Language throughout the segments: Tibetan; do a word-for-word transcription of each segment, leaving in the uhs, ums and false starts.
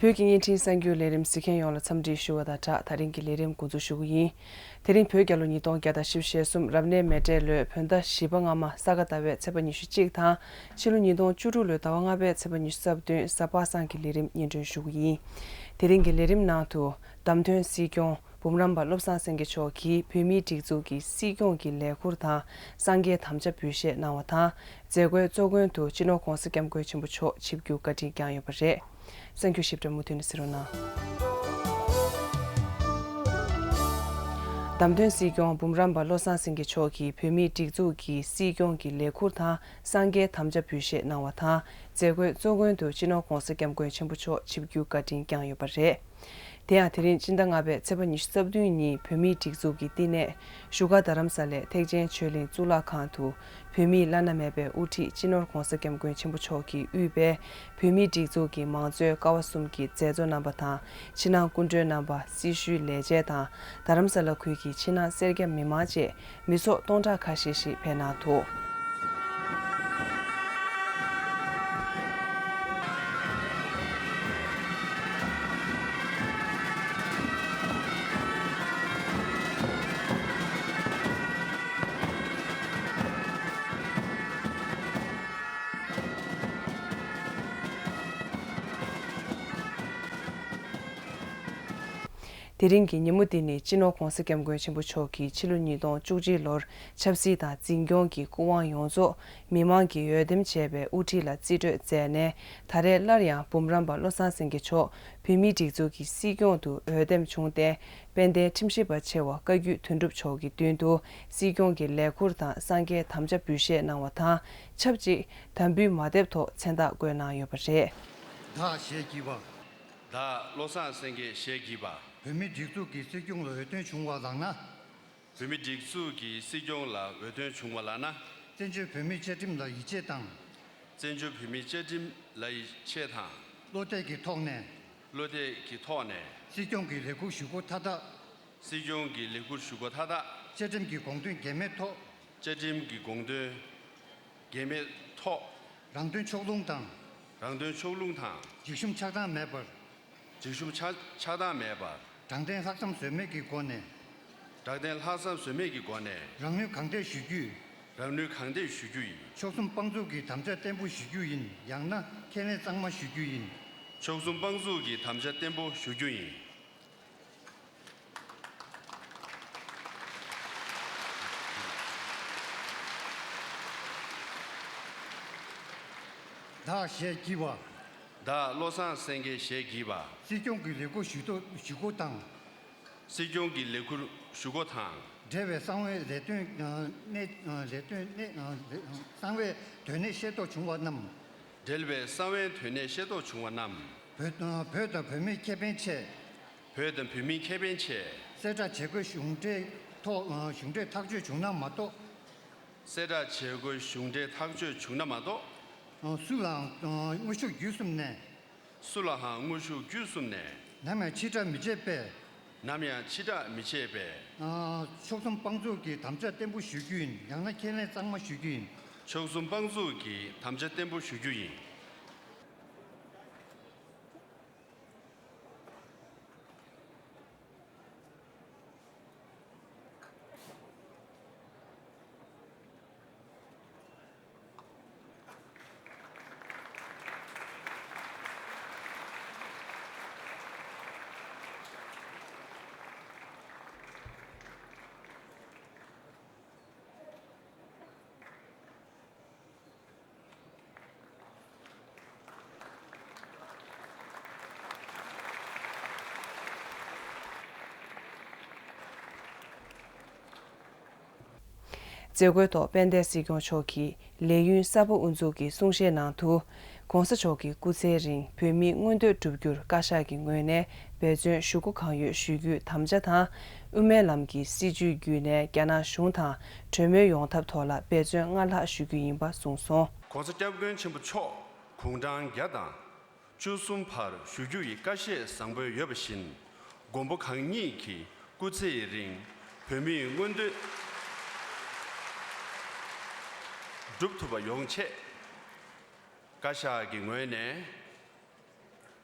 བོད་ཀྱི་བརྙན་འཕྲིན་གསར་འགྱུར་ལས་རིམ་གཟིགས་མཁན་ཡོངས་ལ་འཚམས་འདྲི་ཞུ་བ་དང་སྦྲགས། ད་རིང་གི་ལས་རིམ་འགོ་འཛུགས་ཞུ་གི་ཡིན། དེ་རིང་བོད་རྒྱལ་ལོ་ཉིས་སྟོང་བརྒྱ་དང་བཞི་བཅུ་ཞེ་གསུམ་རབ་གནས་མེ་སྤྲེལ་ལོའི་བོད་ཟླ་བཞི་པ་སྔ་མ་ས་ག་ཟླ་བའི་ཚེས་པ་ཉི་ཤུ་གཅིག་དང་། ཕྱི་ལོ་ཉིས་སྟོང་བཅུ་དྲུག་ལོའི་ཟླ་བ་ལྔ་པའི་ཚེས་པ་ཉི་ཤུ་རྩ་བདུན། གཟའ་པ་སངས་ཀྱི་ལས་རིམ་སྙན་སྒྲོན་ཞུ་གི་ཡིན། དེ་རིང་གི་ལས་རིམ་ནང་དུ། བདམས་ཐོན་སྲིད་སྐྱོང་འབུམ་རམས་པ་བློ་བཟང་སེང་གེ་མཆོག་གིས་བོད་མིའི་སྒྲིག་འཛུགས་ཀྱི་སྲིད་སྐྱོང་གི་ལས་འཁུར་དང་། གསང་རྒྱའི་དམ་བཅའ་འབུལ་བཞེས་གནང་བ་དང་། མཛད་སྒོའི་གཙོ་མགོན་དུ་སྤྱི་ནོར་༧གོང་ས་༧སྐྱབས་མགོན་ཆེན་པོ་མཆོག་ཆིབས་བསྒྱུར་བཀའ་དྲིན་བསྐྱངས་ཡོད་པ་རེད། གསར་འགྱུར་ཞིབ་ཕྲ་མུ་མཐུད་ནས་གཟིགས་རོགས་གནང་། བདམས་ཐོན་སྲིད་སྐྱོང་འབུམ་རམས་པ་བློ་བཟང་སེང་གེ་མཆོག་གིས་བོད་མིའི་སྒྲིག་འཛུགས་ཀྱི་སྲིད་སྐྱོང་གི་ལས་འཁུར་དང་། གསང་རྒྱའི་དམ་བཅའ་འབུལ་བཞེས་གནང་བ་དང་། མཛད་སྒོའི་གཙོ་མགོན་དུ་སྤྱི་ནོར་༧གོང་ས་༧སྐྱབས་མགོན་ཆེན་པོ་མཆོག་ཆིབས་བསྒྱུར་བཀའ་དྲིན་བསྐྱངས་ཡོད་པ་རེད། དེ་ཡང་དེ་རིང་སྤྱི་ཟླ་ལྔ་པའི་ཚེས་པ་ཉི་ཤུ་རྩ་བདུན་ཉིན་བོད་མིའི་སྒྲིག་འཛུགས་ཀྱི་བསྟི་གནས་བཞུགས་སྒར་རྡ་རམ་ས་ལའི་ཐེག་ཆེན་ཆོས་གླིང་གཙུག་ལག་ཁང་དུ། བོད་མིའི་བླ་ན་མེད་པའི་དབུ་ཁྲིད་སྤྱི་ནོར་༧གོང་ས་༧སྐྱབས་མགོན་ཆེན་པོ་མཆོག་གིས་དབུས་པའི་བོད་མིའི་སྒྲིག་འཛུགས་ཀྱི་མང་གཙོའི་ཀ་བ་གསུམ་གྱི་མཛད་གཙོ་རྣམ་པ་དང་། ཕྱི་ནང་སྐུ་མགྲོན་རྣམ་པ། སྲི་ཞུའི་ལས་བྱེད་དང་། རྡ་རམ་ས་ལ་ཁུལ་གྱི་ཕྱི་ནང་སེར་སྐྱ་མི་མང་བཅས། མི་ཚོགས་སྟོང་ཕྲག་ཁ་ཤས་ཤིག་ཕེབས་གནང་འདུག། དེ་རིང་གི་ཉིན་མོ་འདི་ནི་སྤྱི་ནོར་༧གོང་ས་༧སྐྱབས་མགོན་ཆེན་པོ་མཆོག་གིས་ཕྱི་ལོ་ཉིས་སྟོང་བཅུ་གཅིག་ལོར་ཆབ་སྲིད་དང་འཛིན་སྐྱོང་གི་སྐུ་དབང་ཡོངས་རྫོགས་མི་མང་གིས་འོས་འདེམས་བྱས་པའི་དབུ་ཁྲིད་ལ་རྩིས་སྤྲོད་མཛད་ནས། ད་རེས་སླར་ཡང་འབུམ་རམས་པ་བློ་བཟང་སེང་གེ་མཆོག་བོད་མིའི་སྒྲིག་འཛུགས་ཀྱི་སྲིད་སྐྱོང་དུ་འོས་འདེམས་བྱུང་སྟེ། དཔལ་ལྡན་ཁྲིམས་ཞིབ་པ་ཆེ་བ་བཀའ་བརྒྱུད་དོན་གྲུབ་མཆོག་གི་མདུན་དུ་སྲིད་སྐྱོང་གི་ལས་འཁུར་དང་། གསང་རྒྱའི་དམ་བཅའ་འབུལ་བཞེས་གནང་བ་དང་། ཆབས་ཅིག་དམ་འབུལ་མ་དེབ་ཐོག་མཚན་རྟགས་བཀོད་གནང་ཡོད་པ་རེད། བདག་ཞལ་བགྱིས་པ། བདག་བློ་བཟང་སེང་གེས་ཞལ་བགྱིས་པ། བོད་མིའི་སྒྲིག་འཛུགས་ཀྱི་སྲིད་སྐྱོང་ལ་འོས་ཐོན་བྱུང་བ་ལགས་ན། བོད་མིའི་སྒྲིག་འཛུགས་ཀྱི་སྲིད་སྐྱོང་ལ་འོས་ཐོན་བྱུང་བ་ལགས་ན། བཙན་བྱོལ་བོད་མིའི་བཅའ་ཁྲིམས་ལ་ཡིད་ཆེས་དང་། བཙན་བྱོལ་བོད་མིའི་བཅའ་ཁྲིམས་ལ་ཡིད་ཆེས་དང་། བློ་གཏད་ཀྱི་ཐོག་ནས། བློ་གཏད་ཀྱི་ཐོག་ནས། སྲིད་སྐྱོང་གི་ལས་འཁུར་ཞུ་སྒོ་མཐའ་དག། སྲིད་སྐྱོང་གི་ལས་འཁུར་ཞུ་སྒོ་མཐའ་དག། བཅའ་ཁྲིམས་ཀྱི་དགོངས་དོན་འགལ་མེད་ཐོག། བཅའ་ཁྲིམས་ཀྱི་དགོངས་དོན་འགལ་མེད་ཐོག། རང་དོན་ཕྱོགས་ལྷུང་དང་། རང་དོན་ཕྱོགས་ལྷུང་དང་། འཇིགས་ཞུམ་ཆགས་སྡང་མེད་པར། འཇིགས་ཞུམ་ཆགས་ཆགས་སྡང་མེད་པར། དྲང་བདེན་ལྷག་བསམ་ཟོལ་མེད་ཀྱི་སྒོ་ནས། དྲང་བདེན་ལྷག་བསམ་ཟོལ་མེད་ཀྱི་སྒོ་ནས། རང་ནུས་གང་ཐེག་ཞུ་རྒྱུ། རང་ནུས་གང་ཐེག་ཞུ་རྒྱུ་ཡིན། ཆོལ་གསུམ་དཔང་འཛུགས་ཀྱི་དམ་བཅའ་བརྟན་པོ་ཞུ་རྒྱུ་ཡིན། ཡང་ན་ཁས་ལེན་གཙང་མ་ཞུ་རྒྱུ་ཡིན། ཆོལ་གསུམ་དཔང་འཛུགས་ཀྱི་དམ་བཅའ་བརྟན་པོ་ཞུ་རྒྱུ་ཡིན། བདག་ཞལ་བགྱིས་པ། བདག་བློ་བཟང་སེང་གེས་ཞལ་བགྱིས་པ། སྲིད་སྐྱོང་གི་ལས་འཁུར་ཞུ་ཐོ་ཞུ་སྒོ་དང་། སྲིད་སྐྱོང་གི་ལས་འཁུར་ཞུ་སྒོ་དང་། འབྲེལ་བའི་གསང་བའི་ལས་དོན་ཨ་གནད་ཨ་ལས་དོན་གནད་ཨ་ལས་གསང་བའི་དོན་གནད་ཤེས་རྟོགས་བྱུང་བ་རྣམས། འབྲེལ་བའི་གསང་བའི་དོན་གནད་ཤེས་རྟོགས་བྱུང་བ་རྣམས། བོད་ཨ་བོད་དང་བོད་མིའི་ཁེ་ཕན་ཆེད། བོད་དང་བོད་མིའི་ཁེ་ཕན་ཆེད། གསལ་བསྒྲགས་བྱེད་དགོས་གཞུང་འབྲེལ་ཐོག་ཨ་གཞུང་འབྲེལ་ཐག་གཅོད་བྱུང་ན་མ་གཏོགས། གསལ་བསྒྲགས་བྱེད་དགོས་གཞུང་འབྲེལ་ཐག་གཅོད་བྱུང་ན་མ་གཏོགས། ཨ་སུ་ལའང་ཨ་དངོས་ཤུགས་བརྒྱུད་གསུམ་ནས། སུ་ལའང་དངོས་ཤུགས་བརྒྱུད་གསུམ་ནས། ནམ་ཡང་ཕྱིར་བསྒྲགས་མི་བྱེད་པས། ནམ་ཡང་ཕྱིར་བསྒྲགས་མི་བྱེད་པས། ཨ་ཆོལ་གསུམ་དཔང་འཛུགས་ཀྱི་དམ་བཅའ་བརྟན་པོ་ཞུ་རྒྱུ་ཡིན། ཡང་ན་ཁས་ལེན་གཙང་མ་ཞུ་རྒྱུ་ཡིན། ཆོལ་གསུམ་དཔང་འཛུགས་ཀྱི་དམ་བཅའ་བརྟན་པོ་ཞུ་རྒྱུ་ཡིན། མཛད་སྒོའི་ཐོག་དཔལ་ལྡན་སྲིད་སྐྱོང་མཆོག་གིས་ལས་ཡུན་གསར་པ་དབུ་འཛུགས་ཀྱི་གསུང་བཤད་ནང་དུ། ྋགོང་ས་མཆོག་གི་སྐུ་ཚེའི་རིང་བོད་མིའི་མངོན་འདོད་བསྒྲུབ་རྒྱུར་བཀའ་ཤག་གི་ངོས་ནས་འབད་བརྩོན་ཞུ་སྒོ་གང་ཡོད་ཞུ་རྒྱུའི་དམ་བཅའ་དང་། དབུ་མའི་ལམ་གྱི་སྲིད་བྱུས་བརྒྱུད་ནས་རྒྱ་ནག་གཞུང་དང་གྲོས་མོལ་ཡོང་ཐབས་ཐོག་ལ་འབད་བརྩོན་སྔར་ལྷག་ཞུ་རྒྱུ་ཡིན་པ་གསུངས་སོང་། ྋགོང་ས་ྋསྐྱབས་མགོན་ཆེན་པོ་མཆོག་དགུང་གྲངས་བརྒྱ་དང་བཅུ་གསུམ་བར་བཞུགས་རྒྱུ་ཡི་བཀའ་བཞེས་བཟང་པོ་ཡོད་པ་བཞིན། མགོན་པོ་གང་ཉིད་ཀྱི་སྐུ་ཚེ་ཡི་རིང་བོད་མིའི་མངོན་འདོད་འགྲུབ་ཐུབ་པ་ཡོང་ཆེད། བཀའ་ཤག་གི་ངོས་ནས་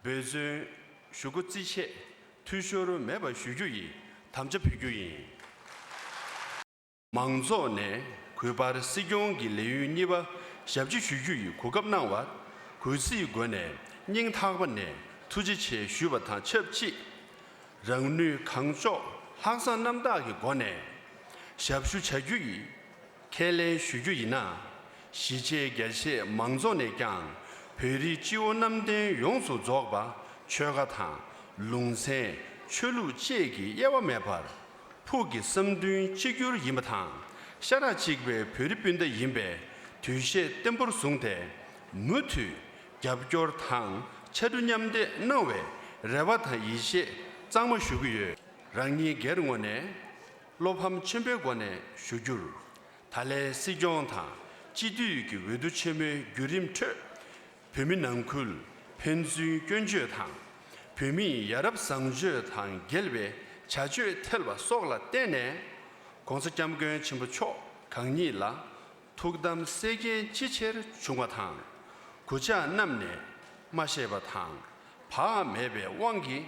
འབད་བརྩོན་ ཞུ་སྒོ་རྩིས་ཆད་འཐུས་ཤོར་མེད་པ་ཞུ་རྒྱུ་ཡི་དམ་བཅའ་ཕུལ་རྒྱུ་ཡིན། མང་ཚོགས་ནས་གུས་པར་སྲིད་སྐྱོང་གི་ལས་ཡུན་གཉིས་པ་ཞབས་ཕྱི་ཞུ་རྒྱུ་ཡི་གོ་སྐབས་གནང་བར་གུས་བརྩིའི་སྒོ་ནས་སྙིང་ཐག་པ་ནས་ཐུགས་རྗེ་ཆེ་ཞུས་པ་དང་ཆབས་ཅིག་རང་ནུས་གང་ལྕོགས་ལྷག་བསམ་རྣམ་དག་གི་སྒོ་ནས་ཞབས་ཞུ་བྱ་རྒྱུ་ཡི་ཁས་ལེན་ཞུ་རྒྱུ་ཡིན་ན། གཞིས་བྱེས་རྒྱ་ཆེ་མང་ཚོགས་ནས་ཀྱང་བོད་རིགས་སྤྱི་བོ་གནམ་བསྟན་ཡོངས་སུ་རྫོགས་པ་ཆོལ་ཁ་དང་ལུང་ཚན་ཆོས་ལུགས་བཅས་ཀྱི་དབྱེ་བ་མེད་པར་ཕུགས་ཀྱི་བསམ་འདུན་གཅིག་གྱུར་ཡིན་པ་དང་། ཤ་ཁྲག་གཅིག་པའི་བོད་རིགས་སྤུན་ཟླ་ཡིན་པའི་འདུ་ཤེས་བརྟན་པོར་བཟུང་སྟེ་མུ་མཐུད་རྒྱབ་སྐྱོར་དང་ཕྱར་གྲུ་མཉམ་འདེགས་གནང་བའི་རེ་བ་དང་ཡིད་ཆེས་གཙང་མ་ཞུ་གི་ཡོད། རང་ཉིད་སྒེར་ངོས་ནས་བློ་ཕམ་ཆེན་པོའི་སྒོ་ནས་ཞུ་རྒྱུར། ད་ལན་སྲིད་སྐྱོང་དང་སྤྱི་འཐུས་ཀྱི་འོས་བསྡུ་ཆེན་མོའི་བརྒྱུད་རིམ་ཁྲོད་བོད་མི་ནང་ཁུལ་ཕན་ཚུན་སྐྱོན་བརྗོད་དང་བོད་མིའི་ཡ་རབས་བཟང་སྤྱོད་དང་འགལ་བའི་བྱ་སྤྱོད་ཐེབས་པ་སོགས་ལ་བརྟེན་ནས་༸གོང་ས་༸སྐྱབས་མགོན་ཆེན་པོ་མཆོག་གང་ཉིད་ལ་ཐུགས་དམ་སེལ་མཁན་ཅི་ཆེར་བྱུང་བ་དང་། གུས་ཕྱག་བསྣམས་ནས་མ་ཤེས་པ་དང་བག་མེད་པའི་དབང་གིས་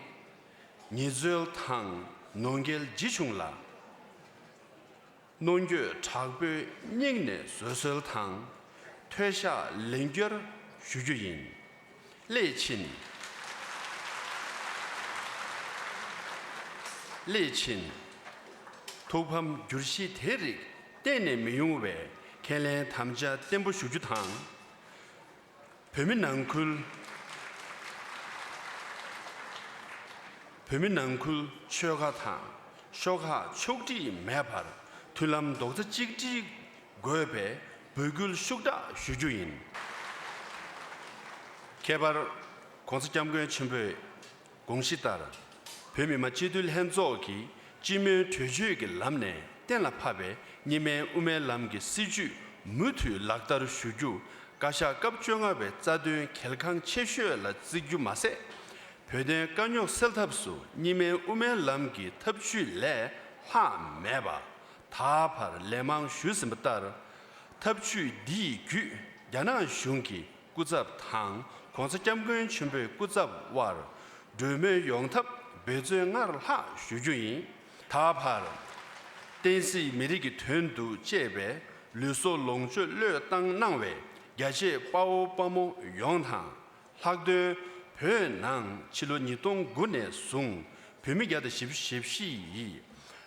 ཉེས་འཛོལ་དང་ནོར་འགེལ་ཇི་བྱུང་ལ། གནོང་འགྱོད་དྲག་པོས་སྙིང་ནས་བཟོད་གསོལ་དང་མཐོལ་བཤགས་ལན་བསྐྱར་ཞུ་རྒྱུ་ཡིན། སླད་ཕྱིན། སླད་ཕྱིན། ཐུགས་ཕམ་འགྱུར་གཞི་དེ་རིགས་གཏན་ནས་མི་ཡོང་བའི་ཁས་ལེན་དམ་བཅའ་བརྟན་པོ་ཞུ་རྒྱུ་དང་། བོད་མི་ནང་ཁུལ། བོད་མི་ནང་ཁུལ་ཆོལ་ཁ་དང་ཤོག་ཁག་ཕྱོགས་སྒྲིག་མེད་པར་མཐུན་ལམ་རྡོག་རྩ་གཅིག་སྒྲིལ་དགོས་པའི་འབོད་སྐུལ་ཤུགས་དྲག་ཞུ་རྒྱུ་ཡིན། ཁྱད་པར་༸གོང་ས་༸སྐྱབས་མགོན་ཆེན་པོས་དགོངས་གཞི་ལྟར། བོད་མི་མང་སྤྱི་འཐུས་ལྷན་ཚོགས་ཀྱིས་སྤྱི་མོས་གྲོས་ཆོད་ཀྱི་ལམ་ནས་གཏན་ལ་ཕབ་པའི་གཉིས་སྨན་དབུ་མའི་ལམ་གྱི་སྲིད་བྱུས་མུ་མཐུད་ལག་བསྟར་ཞུ་རྒྱུ་བཀའ་ཤག་སྐབས་བཅོ་ལྔ་པའི་རྩ་དོན་གལ་འགངས་ཆེ་ཤོས་ལ་བརྩི་རྒྱུ་མ་ཟད། བོད་དོན་དཀའ་རྙོག་སེལ་ཐབས་སུ་གཉིས་སྨན་དབུ་མའི་ལམ་གྱི་ཐབས་བྱུས་ལས་ལྷག་མེད་པ་ད་བར་ལན་མང་ཞུས་ཟིན་པ་ལྟར། ཐབས་བྱུས་འདི་ཡི་བརྒྱུད་རྒྱ་ནག་གཞུང་གི་སྐུ་ཚབ་དང་༸གོང་ས་༸སྐྱབས་མགོན་ཆེན་པོའི་སྐུ་ཚབ་དབར་གྲོས་མོལ་ཡོང་ཐབས་འབད་བརྩོན་སྔར་ལྷག་ཞུ་རྒྱུ་ཡིན། ད་བར་བསྟན་སྲིད་མི་རིགས་ཀྱི་དོན་དུ་གཅེས་པའི་ལུས་སྲོག་ལོངས་སྤྱོད་བློས་བཏང་གནང་བའི་རྒྱ་ཆེའི་དཔའ་བོ་དཔའ་མོ་ཡོངས་དང་། ལྷག་དོན་བོད་ནང་ཕྱི་ལོ་ཉིས་སྟོང་དགུ་ནས་བཟུང་བོད་མི་བརྒྱ་དང་བཞི་བཅུ་ཞེ་བཞི་ཡིས་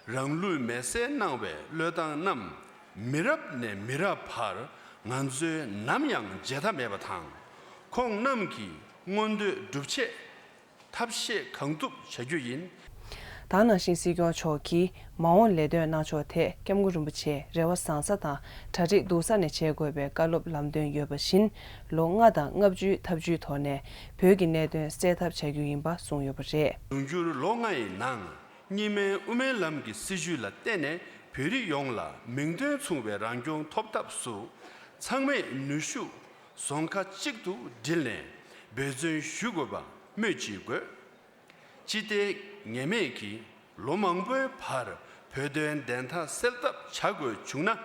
རང་ལུས་མེར་སྲེག་གནང་བའི་བློས་བཏང་རྣམས་མི་རབས་ནས་མི་རབས་བར་ང་ཚོས་ནམ་ཡང་བརྗེད་ཐབས་མེད་པ་དང་། ཁོང་རྣམས་ཀྱི་མངོན་འདོད་སྒྲུབ་ཆེད་ཐབས་ཤེས་གང་ཐུབ་བྱ་རྒྱུ་ཡིན། ད་ནང་བཞིན་སྲིད་སྐྱོང་མཆོག་གིས་མ་འོངས་ལས་དོན་གནང་ཕྱོགས་ཐད་སྐྱབས་མགོན་རིན་པོ་ཆེས་རེ་བ་བཟང་ས་དང་གྲ་སྒྲིག་སྡུག་ས་ནས་བྱེད་དགོས་པའི་བཀའ་སློབ་ལམ་སྟོན་ཡོད་པ་བཞིན། ལོ་ལྔ་དང་ལྔ་བཅུའི་ཐབས་ཇུས་ཐོག་ནས་བོད་ཀྱི་གནད་དོན་སེལ་ཐབས་བྱ་རྒྱུ་ཡིན་པ་གསུངས་ཡོད་པ་རེད། འབྱུང་འགྱུར་ལོ་ལྔ་ཡི་ནང་གཉིས་སྨན་དབུ་མའི་ལམ་གྱི་སྲིད་བྱུས་ལ་བརྟེན་ནས་བོད་རིགས་ཡོངས་ལ་མིང་དོན་མཚུངས་པའི་རང་སྐྱོང་ཐོབ་ཐབས་སུ་ཚང་མས་ནུས་ཤུགས་ཟོང་ཁ་གཅིག་ཏུ་བསྒྲིལ་ནས་འབད་བརྩོན་ཞུ་དགོས་པ་སྨོས་ཅི་དགོས། ཅི་སྟེ་ངེས་མེད་ཀྱིས་ལོ་མང་པོའི་བར་བོད་དོན་བདེན་མཐའ་གསལ་ཐབས་བྱ་དགོས་བྱུང་ན།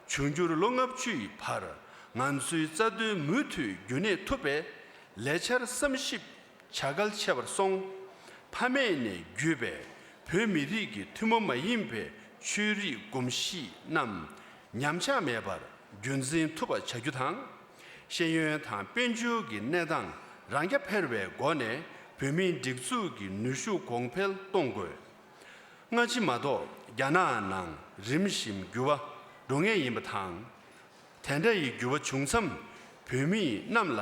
འབྱུང་འགྱུར་ལོ་ལྔ་བཅུ་ཡི་བར་ང་ཚོའི་རྩ་དོན་མུ་མཐུད་རྒྱུན་གནས་ཐུབ་པའི་ལས་འཆར་བསམ་ཞིབ་བྱ་གལ་ཆེ་བར་སོང་། ཕ་མེས་ནས་བརྒྱུད་པའི་བོད་མི་རིགས་ཀྱི་ཐུན་མོང་མ་ཡིན་པའི་ཆོས་རིག་གོམས་གཤིས་རྣམས་ཉམས་ཆག་མེད་པར་རྒྱུན་འཛིན་ཐུབ་པ་བྱ་རྒྱུ་དང་། ཤེས་ཡོན་དང་དཔལ་འབྱོར་གྱི་གནས་སྟངས་རང་རྐྱ་འཕེར་བའི་སྒོ་ནས་བོད་མིའི་སྒྲིག་འཛུགས་ཀྱི་ནུས་ཤུགས་གོང་འཕེལ་གཏོང་དགོས། སྔ་ཕྱི་མ་གཏོགས་རྒྱ་ནག་ནང་རིམ་བཞིན་འགྱུར་བ་འགྲོ་ངེས་ཡིན་པ་དང་། དེ་འདྲ་ཡི་འགྱུར་བ་བྱུང་མཚམས་བོད་མི་རྣམས་ལ་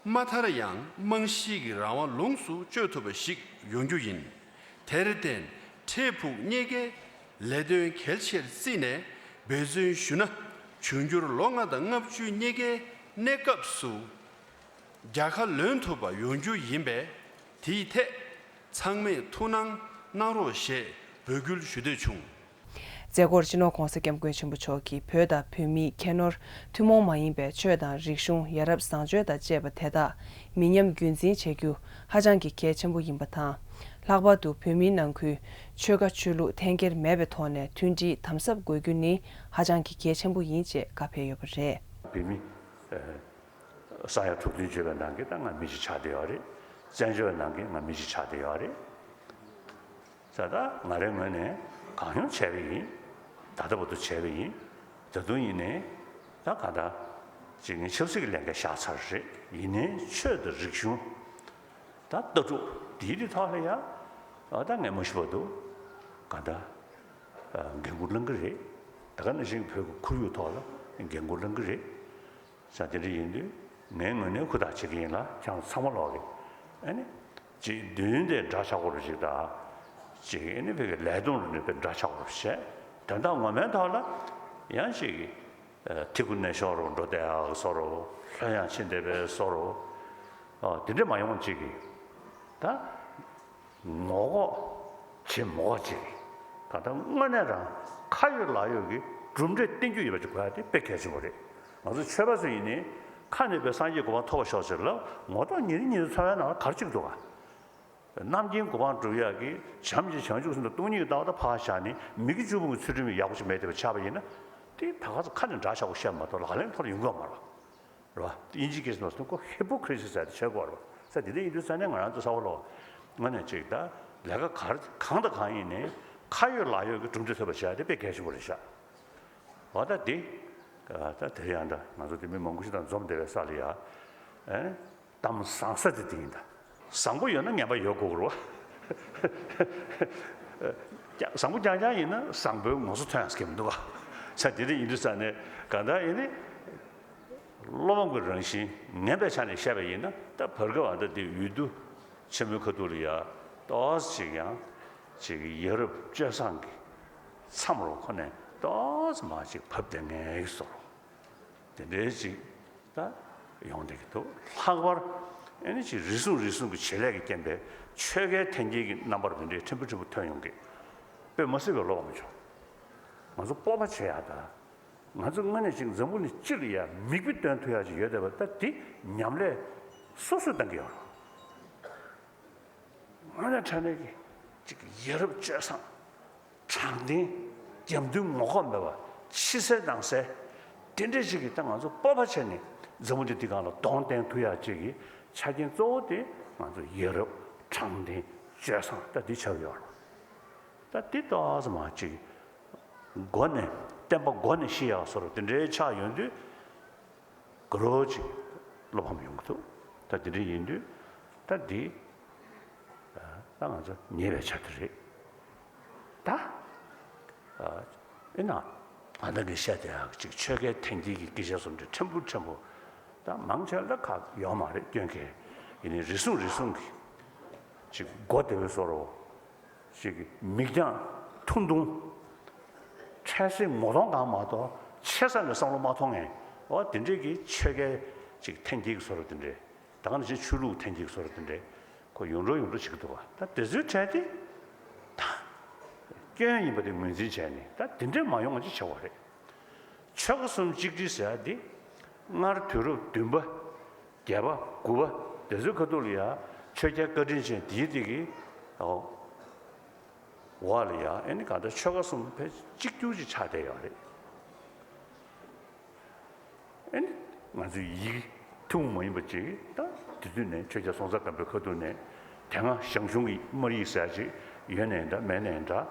མ་མཐར་ཡང་རྨང་གཞི་གི་རང་དབང་ལོངས་སུ་སྤྱོད་ཐུབ་པ་ཞིག་ཡོང་རྒྱུ་ཡིན། དེར་བརྟེན་འཕྲལ་ཕུགས་གཉིས་ཀའི་ལས་དོན་གལ་ཆེར་བརྩིས་ནས་འབད་བརྩོན་ཞུ་ན། འབྱུང་འགྱུར་ལོ་ལྔ་དང་ལྔ་བཅུ་གཉིས་ཀའི་གནས་སྐབས་སུ་རྒྱལ་ཁ་ལོན་ཐུབ་པ་ཡོང་རྒྱུ་ཡིན་པས། དེའི་ཐད་ཚང་མས་ཐུགས་སྣང་གནང་རོགས་ཞེས་འབོད་སྐུལ་ཞུ་འདོད་བྱུང་། མཛད་སྒོར་སྤྱི་ནོར་༸གོང་ས་༸སྐྱབས་མགོན་ཆེན་པོ་མཆོག་གིས་བོད་དང་བོད་མིའི་ཁྱད་ནོར་ཐུན་མོང་མ་ཡིན་པའི་ཆོས་དང་རིག་གཞུང་ཡ་རབས་བཟང་སྤྱོད་དང་བཅས་པ་དེ་དག་མི་ཉམས་རྒྱུན་འཛིན་བྱེད་རྒྱུ་ཧ་ཅང་གི་གལ་ཆེན་པོ་ཡིན་པ་དང་། ལྷག་པར་དུ་བོད་མིའི་ནང་ཁུལ་ཆོལ་ཁ་ཆོས་ལུགས་འཐེན་འཁྱེར་མེད་པའི་ཐོག་ནས་མཐུན་སྒྲིལ་དམ་ཟབ་དགོས་རྒྱུ་ནི་ཧ་ཅང་གི་གལ་ཆེན་པོ་ཡིན་ཅེས་བཀའ་ཕེབས་ཡོད་པ་རེད། བོད་མི་ས་ཡ་དྲུག་བདུན་བརྗེ་བའི་ནང་གི་ད་ང་མི་གཅིག་ཆགས་བསྡད་ཡོད་རེད། བཙན་བྱོལ་ནང་གི་ང་མི་ཞིག་ཆགས་བསྡད་ཡོད་རེད། ས་ད་ང་རའི་ངོས་ནས་གང་ཡོང་བྱས་པ་ཡིན། ད་ལྟ་བར་དུ་བྱས་པ་ཡིན། ད་དུང་ཡིན་ནའི་ད་ག་ད་ཅིག་ངས་ཆབ་སྲིད་ཀྱི་ལས་འགན་བཞག་ཚར་རེད། ཡིན་ནའི་ཆོས་དང་རིག་གཞུང་ད་ལྟ་གྲུབ་འདིའི་རིགས་ཐོག་ལ་ཡ་ད་ངས་མ་ཞུ་བར་དུ་ག་ད་འགན་འཁུར་བླང་གི་རེད། ད་ག་ནང་བཞིན་བོད་ཀྱི་ཁོར་ཡུག་ཐོག་ལ་འགན་འཁུར་བླང་གི་རེད། ས་དེ་འདྲ་ཡིན་དུས་ངའི་ངོས་ནས་ཧུར་ཐག་བྱེད་ཀྱི་ཡིན་ལ། ཁྱེད་རང་ཚང་མ་ལོག་གི་ཨ་ནི་ཅིག་མདུན་དེ་འདྲ་ཆགས་པོ་རུ་ཞིག་དང་། ཅིག་ཨ་ནི་བོད་ཀྱི་ལས་དོན་རུ་ནི་དཔེ་འདྲ་ཆགས་པོ་རུ་བྱས། དོན་དག་ངོ་མའི་ཐོག་ལ་ཡང་ཅིག་ཐི་གུ་ནས་ཤོར་རུ་འགྲོ་བསྡད་ཡག་བཟོ་རུ། ལྷོད་ཡངས་ཕྱིན་བསྡད་པའི་བཟོ་རུ། ཨ་དེ་འདྲ་མ་ཡོང་ཅིག་གི་ད། ངོ་ལྐོག་བྱེད་མི་དགོས་ཅིག་གང་ལྟར་དངོས་གནས་རང་ཁ་ཡོད་ལག་ཡོད་ཀྱི་གྲུབ་འབྲས་བསྟན་རྒྱུ་ཡོད་པ་ཅིག་དགོས་ཡ་དེ་དཔེ་གལ་ཆེན་པོ་རེད། ང་ཚོ་ཆོས་པ་ཚོ་ཡིན་ནའི་ཁ་ནས་དཔེ་སངས་རྒྱས་གོ་འཕང་ཐོབ་པར་ཤོག་ཟེར་ལབ། ངོ་ཐོག་ཉིན་རེ་ཉིན་རེ་འཚོ་བའི་ནང་ལ་ག་རེ་བྱེད་ཀྱི་འདུག་ག་རྣམ་མཁྱེན་གོ་འཕང་སྒྲུབ་ཡག་གི་བྱམས་ཀྱི་བྱང་ཆུབ་སེམས་དང་སྟོང་ཉིད་ཀྱི་ལྟ་བ་ད་ཕར་བཞག་ནས་མི་དགེ་བཅུ་སྤོང་གི་ཚུལ་ཁྲིམས་ཡག་པོ་ཞིག་མེད་བསྡད་པ་ཆགས་པ་ཡིན་ན། དེ་ད་ག་ཚོད་ཁ་ནས་འདྲ་ཆགས་པོ་བཤད་མ་གཏོགས་ལག་ལེན་ཐོག་ལ་ཡོང་གི་ཡོད་མ་རེད་པ། རེད་བ། དབྱིན་ཇིའི་སྐད་ཆ་ནང་ཁོ་ཧི་པོ་ཀི་རི་སི་ཟེར་དེ་བྱེད་དགོས་རེད་བ། ས་དེ་འདྲ་ཡིན་དུས་ས་ནས་ང་རང་ཚོ་ས་བ་ལོ། ང་ནས་ཅིག་ད་ལས་ཀ་གར་གང་དང་གང་ཡིན་ནའི་ཁ་ཡོད་ལག་ཡོད་ཀྱི་གྲུབ་འབྲས་ཐོབ་པ་བྱ་དེ་དཔེ་གལ་ཆེན་པོ་རེད་ཤག་འོ་ད་དེ་ད་དེ་ཡང་འདྲ་ང་ཚོ་དེ་མི་མང་པོ་ཞིག་དང་འཛོམས་བསྡད་པའི་ས་ལ་ཡ། ཨེ་གཏམ་བཟང་ས་དེ་དེ་ཡིན་ད། བཟང་པོ་ཡོད་ན་ངན་པ་ཡོད་དགོས་རེད་བ། བཟང་པོ་རྐྱང་རྐྱང་ཡིན་ན་བཟང་པོའི་ངོ་སོ་ཐོན་ཡག་གི་མི་འདུག་ག་ས་དེ་འདྲ་ཡིན་དུས་ས་ནས་གང་ལྟར་ཡིན་ནི། བློ་ཕམ་གྱི་རང་བཞིན་ངན་པའི་ཆ་ནས་བཤད་པ་ཡིན་ན། ད་བར་སྐབས་ཨ་ད་དེ་འོས་བསྡུ་ཆེན་མོའི་ཁ་ཐུག་ལ་ཡ་ཏོག་ཙམ་ཅིག་ཡང་ཅིག་ཡ་རབས་སྤྱོད་བཟང་གི་མཚམས་རུ་ཁོ་ནས་ཏོག་ཙམ་མར་ཅིག་བབས་བསྡད་མཁན་གྱི་བཟོ་འདྲ། དེ་འདྲའི་ཅིག་ད་ཡོང་བསྡད་ཀྱི་འདུག་ལྷག་པར་ཨ་ནི་ཅིག་རེ་ཟུང་རེ་ཟུང་གི་བྱེད་ལས་ཀྱི་རྐྱེན་པས་ཆོལ་ཁའི་འཐེན་འཁྱེར་གྱི་རྣམ་པ་རུ་དེ་འདྲའི་ཕྲན་བུ་ཕྲན་བུ་ཐོན་ཡོང་གི། དཔེ་མ་སྲིད་པའི་བློ་ཕམ་བྱུང་། ང་ཚོ་སྤོབས་པ་བྱེད་ཡག་ད། ང་ཚོ་དངོས་གནས་ཅིག་འཛམ་བུ་གླིང་སྤྱི་ལ་ཡ་མིག་དཔེ་སྟོན་ཐུབ་ཡག་ཅིག་ཡོད་བསྡད་པ་ད་དེ་ཉམས་ལེན་སོ་སོས་གཏང་གི་ཡོད་རེད། དངོས་གནས་དྲང་གནས་ཀྱི་ཅིག་ཡ་རབས་སྤྱོད་བཟང་། དྲང་བདེན། རྒྱབ་མདུན་ངོ་ལྐོག་མེད་པ། ཕྱི་གསལ་ནང་གསལ། དེ་འདྲས་ཅིག་གིས་ད་ང་ཚོ་སྤོབས་པ་བྱས་ནས་འཛམ་བུ་གླིང་འདི་སྒང་ལ་གདོང་བསྟན་ཐུབ་ཡག་ཅིག་གི་ཆ་རྐྱེན་གཙོ་བོ་དེ་ང་ཚོ་ཡ་རབས། དྲང་བདེན། སྤྱོད་བཟང་ད་འདི་ཆགས་ཡོད་རེད། ད་འདི་ཏོག་ཙམ་མར་ཅིག་མགོ་ནས་བསྟན་པ་མགོ་ནས་ཤི་ཡག་བཟོ་འདྲ་དེ་འདྲའི་ཆགས་ཡོང་དུས། དགའ་རབ་ཅིག་བློ་ཕམ་ཡོང་གི་འདུག་ད་དེ་འདྲ་ཡིན་དུས་ད་འདི་ད་ང་ཚོ་ཉེས་པའི་ཆ་དེ་རེད། ད་ཨེ་ན་ང་ད་གིན་བཤད་བསྡད་ཡག་ཅིག་ཆོལ་ཁའི་འཐེན་འཁྱེར་གྱི་སྐད་ཆ་བཟོ་འདྲ་ཕྲན་བུ་ཕྲན་བུ་ད་མང་ཆེ་ལ་ཁག་ཡོད་མ་རེད། སྐྱོན་གལ་ཡིན་ནའི་རེ་ཟུང་རེ་ཟུང་གིས་ཅིག་མགོ་བདེ་བའི་བཟོ་འདྲ། ཅིག་མིག་རྒྱང་ཐུང་ཐུང་། འཕྲལ་སེལ་ངོ་གདོང་གང་མ་གཏོགས་ཆེ་ས་ནས་བསམ་བློ་མ་ཐོངས་ངས། འོ་དེ་འདྲས་ཀྱི་ཆོལ་ཁའི་ཅིག་འཐེན་འཁྱེར་གྱི་བཟོ་འདྲ་དེ་འདྲས། ད་ག་ནང་བཞིན་ཆོས་ལུགས་འཐེན་འཁྱེར་གྱི་བཟོ་འདྲ་དེ་འདྲས་ཁོ་ཡོང་འགྲོ་ཡོང་འགྲོ་བྱེད་ཀྱི་འདུག་བ། ད་དེ་ཚོའི་གྲས་དེ་ད་སྐྱོན་ཡིན་པ་དེ་ངོས་འཛིན་བྱས་ནས་ད་དེ་འདྲས་མ་ཡོང་བ་ཅིག་བྱེད་དགོས་རེད། ཆོལ་ཁ་གསུམ་གཅིག་སྒྲིལ་ཟེར་ཡ་འདི་སྔར་དུས་རབས་བདུན་པ། བརྒྱད་པ། དགུ་པ་དེ་ཚོའི་ཁ་ཐུག་ལ་ཡ་ཆོས་རྒྱལ་བཀའ་དྲིན་ཅན་དེའི་དེ་གི་འོག་ལ་ཡ་ཨེ་ནི་གང་ལྟར་ཆོལ་ཁ་གསུམ་ཕལ་གཅིག་གྱུར་ཅིག་ཆགས་བསྡད་ཡོད་རེད། ཨེ་ནི་ང་ཚོའི་ཡིག་ཐུན་མོང་མ་ཡིན་པ་ཅིག་ད་དེ་དུས་ནས་ཆོས་རྒྱལ་སྲོང་བཙན་སྒམ་པོའི་ཁ་ཐུག་ནས་དེ་སྔ་ཞང་ཞུང་གི་སྨར་ཡིག་ཟེར་ཡ་ཅིག་ཡོད་ནའི་འདྲ་མེད་ནའི་འདྲ།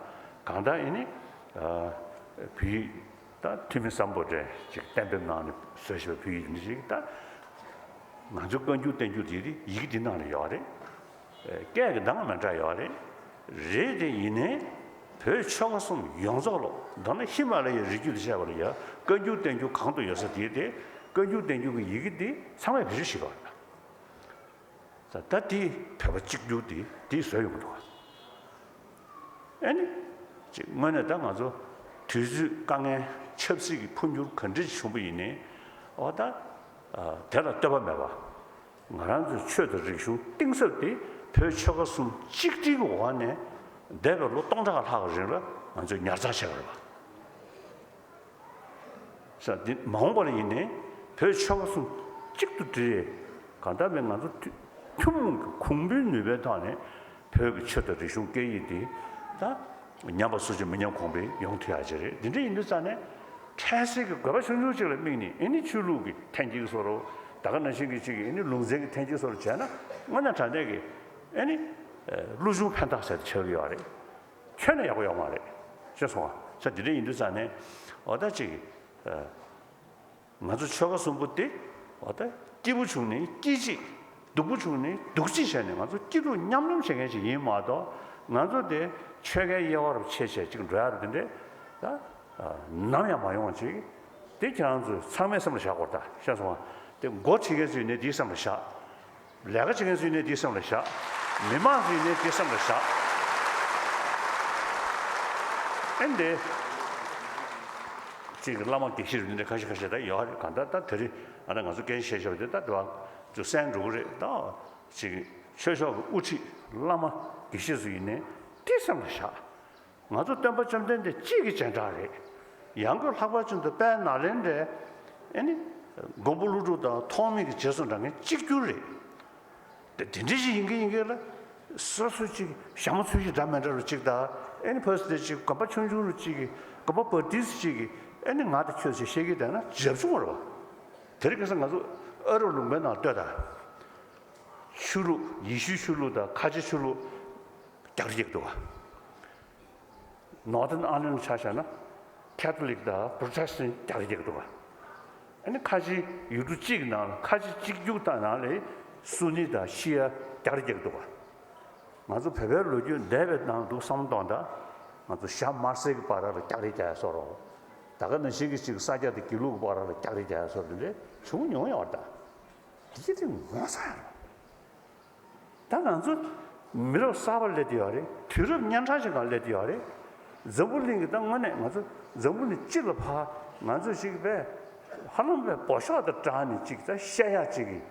གང་ལྟར་ཨེ་ནི་བོད་ཡིག་ད་ཐོན་མི་སམ་བྷོ་ཊས་ཅིག་གཏན་འབེབས་གནང་ནས་བཟོས་བཞག་པའི་བོད་ཡིག་འདི་ཅིག་ད་ང་ཚོ་བཀའ་འགྱུར་བསྟན་འགྱུར་དེ་ཡི་གེ་འདི་ནང་ལ་ཡོད་རེད། སྐད་ཀྱི་གདངས་མི་འདྲ་ཡོད་རེད། རེད་དེ་ཡིན་ནའི་བོད་ཆོལ་ཁ་གསུམ་ཡོངས་རྫོགས་ལ་མདོར་ན་ཧི་མ་ལ་ཡའི་རི་རྒྱུད་དུ་བཤད་པ་ལ་ཡ་བཀའ་འགྱུར་བསྟན་འགྱུར་གང་དུ་ཡོད་ས་དེའི་དེ་བཀའ་འགྱུར་བསྟན་འགྱུར་གྱི་ཡི་གེ་འདི་ཚང་མས་བེད་སྤྱོད་བྱེད་པ་རེད། ད་ད་དེ་བོད་པ་གཅིག་གྱུར་དེ་དེ་བཟོས་ཡོང་གི་འདུག་ཨ་ནི་ཅིག་དངོས་གནས་ད་ང་ཚོ་དུས་ཚོད་དཀའ་ངལ་ཆབ་སྲིད་ཀྱི་འཕོ་འགྱུར་ག་འདྲ་ཞིག་བྱུང་པ་ཡིན་ནའི་འོ་ད་དེ་ལ་ལྟོས་པ་མེད་པ་ང་རང་ཚོའི་ཆོས་དང་རིག་གཞུང་གཏིང་ཟབ་དེ་བོད་ཆོལ་ཁ་གསུམ་གཅིག་སྒྲིལ་གྱི་འོག་ནས་འདས་པའི་ལོ་སྟོང་ཕྲག་ལྷག་གི་རིང་ལ་ང་ཚོས་ཉར་ཚགས་བྱས་པ་རེད་པ། ས་འདི་མ་འོངས་པ་ལ་ཡིན་ནའི་བོད་ཆོལ་ཁ་གསུམ་གཅིག་ཏུ་སྒྲིལ་ཡས་གང་ལྟར་མིན་ང་ཚོ་ཐུ་ཐུན་མོང་གི་གོང་བུའི་ནུས་པའི་ཐོག་ནས་བོད་ཀྱི་ཆོས་དང་རིག་གཞུང་སྐད་ཡིག་འདི་ད་ཉམས་པ་སོར་ཆུད་མི་ཉམས་གོང་འཕེལ་ཡོང་ཐུབ་ཡག་ཅིག་རེད། འདི་འདྲ་ཡིན་དུས་ཙང་ནས་འཕྲལ་སེལ་གྱི་དགོས་པ་ཆུང་ཆུང་ཅིག་ལ་དམིགས་ནས་ཨེ་ནི་ཆོས་ལུགས་ཀྱི་འཐེན་འཁྱེར་བཟོ་འདྲ་ ད་ག་ནང་བཞིན་གྱི་གཅིག་གི་ཨ་ནི་ལུང་ཚན་གྱི་འཐེན་འཁྱེར་སོགས་ལ་བྱས་ན་དངོས་གནས་དྲང་གནས་ཀྱི་ཨ་ནི་ཀླུ་གཞུང་ཕན་ཐོགས་ཟེར་དེ་ཆགས་ཀྱི་ཡོད་རེད། ཁྱོན་ནས་ཡག་པོ་ཡོད་མ་རེད། ཤེས་སོང་ང་། ས་དེ་འདྲ་ཡིན་དུས་ཙང་ནས་འོ་ད་གཅིག་གི་ང་ཚོ་ཆོལ་ཁ་གསུམ་པོ་དེ་འོ་ད་སྐྱིད་པོ་བྱུང་ནས་སྐྱིད་ཅིག་སྡུག་པོ་བྱུང་ནས་སྡུག་ཅིག་བྱས་ནས་ང་ཚོ་སྐྱིད་སྡུག་མཉམ་མྱོང་བྱེད་མཁན་ཞིག་ཡིན་མ་གཏོགས་ང་ཚོ་དེ་ཆོལ་ཁའི་དབྱེ་བ་རུ་ཕྱེ་བྱས་ཅིག་འགྲོ་ཡ་རུ་དེ་འདྲས་ད་ནམ་ཡང་མ་ཡོང་བ་ཅིག་དེ་ཁྱེད་རང་ཚོས་ཚང་མས་སེམས་ལ་བཞག་དགོས་རེད་ད། ཤེས་སོང་ང་། དེ་འགོ་ཁྲིད་མཁན་ཚོས་ནས་དེའི་སེམས་ལ་བཞག་ལས་ཀ་བྱེད་མཁན་ཚོས་ནས་དེའི་སེམས་ལ་བཞག་མི་མང་ཚོས་ནས་དེའི་སེམས་ལ་བཞག་ཨེ་འདི། གཅིག་གི་བླ་མ་དགེ་བཤེས་རུ་འདི་འདྲ་ཁ་ཤས་ཁ་ཤས་ད་ཡོད་རེད། གང་ལྟར་ད་དེ་རིང་ཨ་ན་ང་ཚོ་སྐད་ཆ་བཤད་ཤོག་དེ་ད་དེ་བ་ཚོ་གསན་འགྲོ་གི་རེད་ད། གཅིག་གི་ཆོས་ཕྱོགས་ཀྱི་དབུ་ཁྲིད་བླ་མ་དགེ་བཤེས་ཚོ་ཡིན་ནའི་དེ་སེམས་ལ་བཞག་ང་ཚོ་སྟོན་པ་བཅོམ་ལྡན་འདས་གཅིག་གི་སྤྱན་དྲངས་རེད། ཡང་སྒོས་ལྷག་པར་ཅན་དུ་དཔལ་ནཱ་ལེནྡྲའི་ཨེ་ནི་མགོན་པོ་ཀླུ་སྒྲུབ་དང་ཐོགས་མེད་ཀྱི་རྗེས་སུ་འབྲང་མཁན་གཅིག་གྱུར་རེད། དེ་དེ་འདྲ་ཞིག་ཡིན་གྱི་ཡིན་གྱི་ལ། སོ་སོ་ཅིག་ཞྭ་མོ་ཚུལ་ཞིག་འདྲ་མི་འདྲ་རུ་ཅིག་དང་ཨེ་ནི་ཕར་སི་དེ་ཅིག་དགོན་པ་ཆུང་ཆུང་རུ་ཅིག་གི་དགོན་པ་བར་ཏིས་ཅིག་གི་ཨེ་ནི་ང་དང་ཁྱོད་ཅིག་བཤད་ཀྱི་བསྡད་ན་རྒྱབ་ཆུང་བ་རེད་བ། དེ་རིང་ཁ་སང་ང་ཚོ་ཨ་རབ་ལུང་པའི་ནང་ལྟོས་དང་། ཆོས་ལུགས་ཡེ་ཤུའི་ཆོས་ལུགས་དང་ཁ་ཆེ་ཆོས་ལུགས་རྒྱག་རེས་བྱེད་ཀྱི་འདུག་བ། Northern Ireland་ཆ་བཞག་ན་Catholic་དང་Protestant་རྒྱག་རེས་བྱེད་ཀྱི་འདུག་ག་ཨ་ནི་ཁ་ཆེའི་ཡུལ་གྲུ་གཅིག་གི་ནང་ལ་ཁ་ཆེ་གཅིག་གྱུར་དང་ནང་ལ་སུ་ནི་དང་ཤི་ཡ་རྒྱག་རེས་བྱེད་ཀྱི་འདུག་ག་ང་ཚོ་བོད་པའི་ལོ་རྒྱུས་འདས་པའི་ནང་འདུག་བསམ་བློ་གཏོང་དང་། ང་ཚོ་ཤ་དམར་སེར་གྱི་བར་ལ་རྒྱག་རེས་རྒྱག་ཡ་སོགས་རོ། ད་ག་ནང་བཞིན་གྱི་ཅིག་ས་སྐྱ་དང་དགེ་ལུགས་ཀྱི་བར་ལ་རྒྱག་རེས་རྒྱག་ཡ་སོགས་དེ་འདྲ་བྱུང་མྱོང་ཡོད་རེད་ད། དེ་དེ་ངོ་ཚ་ཡ་རོ། ད་ང་ཚོ་མི་རབས་གསར་པ་སླེབས་བསྡད་ཡོད་རེད། དུས་རབས་གཉན་འཕྲང་ཞིག་སྒང་སླེབས་བསྡད་ཡོད་རེད། འཛམ་བུ་གླིང་གི་ད་དངོས་གནས་ང་ཚོ་འཛམ་བུ་གླིང་སྤྱི་ལ་ཕར་ང་ཚོ་ཞིག་པས་ཧ་ལམ་པས་འབོ་ཤོག་དང་སྦྲགས་ནས་ཅིག་ད་བཤད་ཡག་ཅིག་གི་བྱེད་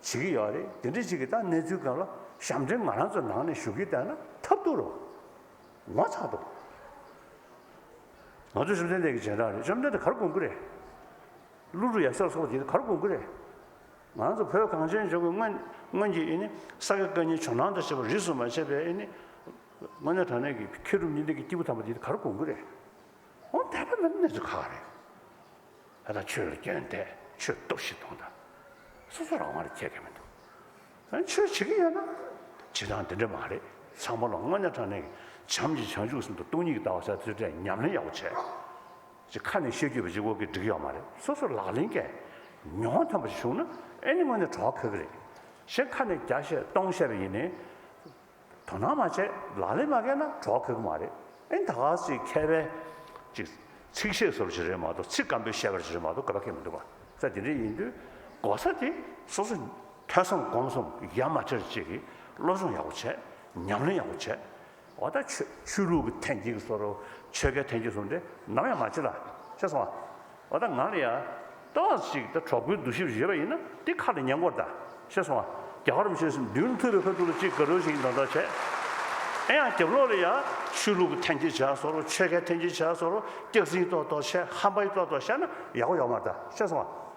ཀྱི་ཡོད་རེད། དེ་འདྲ་ཅིག་གི་ད་གནས་ཚུལ་སྒང་ལ་ཞབས་འདྲེན་ང་རང་ཚོ་ནང་ནས་ཞུ་གི་བསྡད་ན་ཐབས་སྡུག་རེད། ངོ་ཚ་འདུག་ང་ཚོ་བཅོམ་ལྡན་འདས་ཀྱི་རྗེས་འབྲང་རེད། བཅོམ་ལྡན་འདས་ག་རེ་དགོངས་ཀྱི་རེད། ཀླུ་སྒྲུབ་ཡབ་སྲས་སོགས་དེ་ག་རེ་དགོངས་ཀྱི་རེད། ང་ཚོ་བོད་གངས་ཅན་ལྗོངས་ཀྱི་སྔོན་སྔོན་གྱི་ཨེ་ནི་ས་དགེ་བཀའ་རྙིང་ཇོ་ནང་དང་བཅས་པ་རིས་སུ་མ་ཆད་པའི་ཨེ་ནི་དངོས་གནས་དྲང་གནས་ཀྱི་མཁས་གྲུབ་གཉིས་ལྡན་གྱི་སྐྱེས་བུ་དམ་པ་དེ་ག་རེ་དགོངས་ཀྱི་རེད། འོ་འདས་པ་མེད་པའི་གནས་ཚུལ་ཁག་རེད། ད་ལྟ་ཆོས་ལ་སྐྱོན་བརྡེག་ཆོས་གཏུབ་ཤིག་གཏོང་དང་། སོ་སོ་རང་དབང་རེ་ཁྱད་ཀྱི་མི་འདུག་ཨ་ཆོས་བྱེད་ཀྱི་ཡོད་ན་བྱེད་སྟངས་འདི་འདྲ་མ་རེད། ཚང་མ་ལ་དངོས་གནས་དྲང་གནས་ཀྱི་བྱམས་ཀྱི་བྱང་ཆུབ་སེམས་དང་སྟོང་ཉིད་ཀྱི་ལྟ་བ་ཟེར་དེ་འདྲ་ཉམས་ལེན་ཡག་པོ་བྱས། ཅིག་ཁ་ནས་བཤད་རྒྱུ་བ་ཅིག་འོག་གི་འགྲིག་ཡོད་མ་རེད། སོ་སོ་ལག་ལེན་གྱི་མྱོང་ཐམ་པ་ཞིག་བྱུང་ན་ཨེ་ནི་དངོས་གནས་གྲོགས་ཁ་གི་རེད། གཞན་ཁ་ནས་བརྒྱ་བཤད་སྟོང་བཤད་པ་ཡིན་ནའི་དོ་སྣང་མ་བྱས་ལག་ལེན་མ་བཀལ་ན་གྲོགས་ཁ་གི་མ་རེད། ཨེ་ནི་ད་ག་ཅིག་མཁས་པའི་ཅིག་ཚིག་བཤད་སོར་ཅིག་རེད་མ་གཏོགས་ཚིག་སྐམ་པོའི་བཤད་པར་ཅིག་རེད་མ་གཏོགས་ག་པ་ཁེ་མི་འདུག་ག་ས་དེ་འདྲ་ཡིན་དུས་གོ་ས་དེ་སོ་སོ་ཐོས་བསམ་སྒོམ་གསུམ་ཡ་མ་བྲལ་ཅིག་གི་སློབ་སྦྱོང་ཡག་པོ་བྱས་ཉམས་ལེན་ཡག་པོ་བྱས། འོ་ད་ཆོས་ཆོས་ལུགས་ཀྱི་འཐེན་འཁྱེར་གྱི་བཟོ་འདྲ་ཆོལ་ཁའི་འཐེན་འཁྱེར་བཟོ་འདྲ་ནམ་ཡང་མ་བྱེད་ལ། ཤེས་སོང་ང་། འོ་ད་ང་ལ་ཡ་ཏོག་ཙམ་ཅིག་ད་གྲོགས་པོའི་འདུ་ཤེས་ཡོད་པ་ཡིན་ན་དེ་ཁ་ལ་ཉན་དགོས་རེད་ད། ཤེས་སོང་ང་། རྒྱལ་བ་རིན་པོ་ཆེ་མདུན་ལ་ཐུག་པའི་ཁ་ཐུག་ལ་ཅིག་དགའ་རོགས་ཞིག་འདོན་ཐག་བྱས། ཨེ་ཡང་རྒྱབ་ལོགས་ལ་ཡ་ཆོས་ལུགས་ཀྱི་འཐེན་འཁྱེར་བྱས་བཟོ་འདྲ་ཆོལ་ཁའི་འཐེན་འཁྱེར་བྱས་བཟོ་འདྲ་སྐྱག་རྫུན་ཏོག་ཏོག་བཤད་ཧམ་པ་ཏོག་ཏོག་བཤད་ན་ཡག་པོ་ཡོད་མ་རེད་ད། ཤེས་སོང་ང་།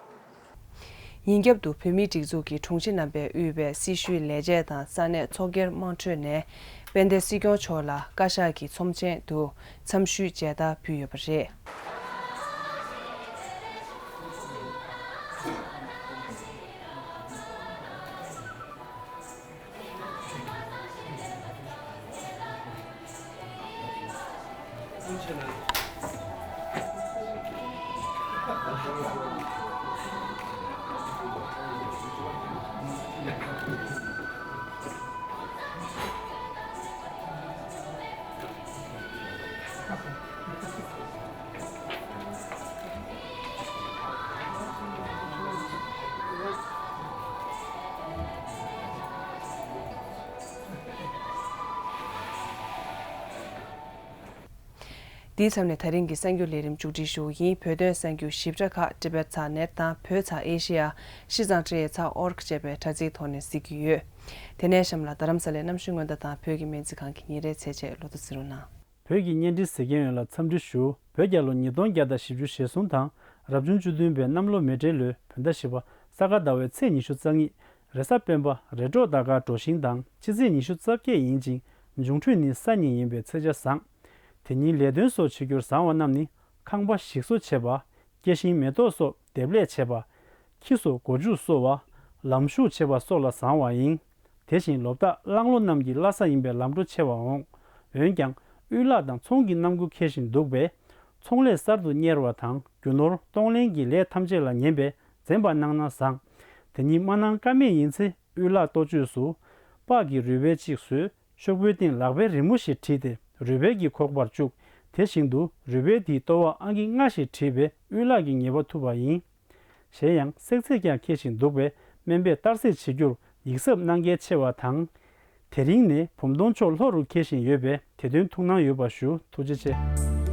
ཉིན་རྒྱབ་ཏུ་བོད་མིའི་སྒྲིག་འཛུགས་ཀྱི་དྲུང་ཆེ་རྣམ་པས་དབུས་པའི་སྲི་ཞུའི་ལས་བྱེད་དང་ས་གནས་ཚོགས་སྒེར་དམངས་ཁྲོད་ནས་དཔལ་ལྡན་སྲིད་སྐྱོང་མཆོག་ལ་བཀའ་ཤག་གི་ཚོམས་ཆེན་དུ་འཚམས་ཞུའི་མཇལ་དར་ཕུལ་ཡོད་པ་རེད། འདིའི་མཚམས་ནས་ད་རིང་གི་གསར་འགྱུར་ལས་རིམ་མཇུག་སྒྲིལ་ཞུ་བ་ཡིན། བོད་དོན་གསར་འགྱུར་ཞིབ་ཕྲ་ཁག་Tibet་ཚགས་ནེཊ་དང་བོད་ཚགས་ཨེ་ཤེ་ཡ། ཤིས་ཙང་ཁྲི་ཡེ་ཚགས་ཨོ་རྒ་ཅེས་པའི་དྲ་ཚིགས་ཐོག་ནས་གཟིགས་ཀྱི་ཡོད། དེ་ནས་གཤམ་ལ་རྡ་རམ་ས་ལའི་གནམ་གཤིས་སྔོན་བརྡ་དང་བོད་ཀྱི་སྨན་རྩིས་ཁང་གི་ཉིན་རེའི་ཚེས་ཆ་ལོ་ཐོ་གཟིགས་རོགས་གནང་། བོད་ཀྱི་བརྙན་འཕྲིན་གཟིགས་མཁན་ཡོངས་ལ་འཚམས་འདྲི་ཞུ། བོད་རྒྱལ་ལོ་ཉིས་སྟོང་བརྒྱ་དང་བཞི་བཅུ་ཞེ་གསུམ་དང་རབ་བྱུང་བཅུ་བདུན་པའི་གནམ་ལོ་མེ་སྤྲེལ་ལོའི་བོད་ཟླ་བཞི་པ་ས་ག་ཟླ་བའི་ཚེས་ཉི་ཤུ་རྩ་གཉིས། རེས་གཟའ་སྤེན་པ་རེས་འགྲོགས་ཟླ་སྐར་གྲོ་བཞིན་དང་ཕྱི་ཚེས་ཉི་ཤུ་རྩ་བརྒྱད་ཡིན་ཅིང་འབྱུང་འཕྲོད་ནི་ས་ཉིན་ཡིན་པས་ཚེས་ཆ་བཟང་། དེ་ཉིན་ལས་དོན་སོགས་བྱེད་རྒྱུར་བཟང་བ་རྣམས་ནི་ཁང་པ་ཞིག་གསོ་བྱེད་པ། སྐྱེ་ཤིང་མེ་ཏོག་སོགས་འདེབས་ལས་བྱེད་པ། ཁྱི་སོགས་སྒོ་ཕྱུགས་གསོ་བ། ལམ་ཞུགས་བྱེད་པ་སོགས་ལ་བཟང་བ་ཡིན། དེ་བཞིན་ལོ་རྟགས་གླང་ལོ་རྣམས་ཀྱི་བླ་གཟའ་ཡིན་པས་ལམ་འགྲོ་ཆེ་བར་འོང་། འོན་ཀྱང་དབུལ་ལག་དང་ཚོང་གི་གནམ་སྒོ་འཁེལ་ཞིང་འདུག་པས། ཚོང་ལས་གསར་དུ་གཉེར་བ་དང་རྒྱུ་ནོར་གཏོང་ལེན་གྱི་ལས་ཐམས་ཅད་ལ་ཉན་པས་འཛེམ་པ་གནང་ན་བཟང་། དེ་ཉིད་མ་གནང་ཀ་མེད་ཡིན་ཚེ་དབུལ་ལག་གཏོ་བཅོས་སུ། སྤགས་ཀྱི་རུས་སྦལ་གཅིག་བཟོས། ཤོག་བུའི་སྟེང་ལག་པའི་རི་མོ་ཞིག་བྲིས་ཏེ་རུས་སྦལ་གྱིས་གོག་པར་བཅུག་དེ་བཞིན་དུ་རུས་སྦལ་དེའི་ལྟོ་བ་ཨང་ཀི་ལྔ་ཞིག་བྲིས་པས་དབུལ་ལག་གི་ཉེས་པ་ཐུབ་པ་ཡིན། གཞན་ཡང་བསྲེག་རྫས་ཀྱང་འཁེལ་ཞིང་འདུག་པས་སྨན་པས་གཏར་བསྲེག་བྱེད་རྒྱུར་ཡིག་ཚབ་གནང་གལ་ཆེ་བ་དང་། དེ་རིང་ནས་བུམ་སྟོང་མཆོག་ལྷོ་རུ་འཁེལ་བཞིན་ཡོད་པས་དེ་དོན་ཐུགས་སྣང་ཡོད་པ་ཞུ། ཐུགས་རྗེ་ཆེ།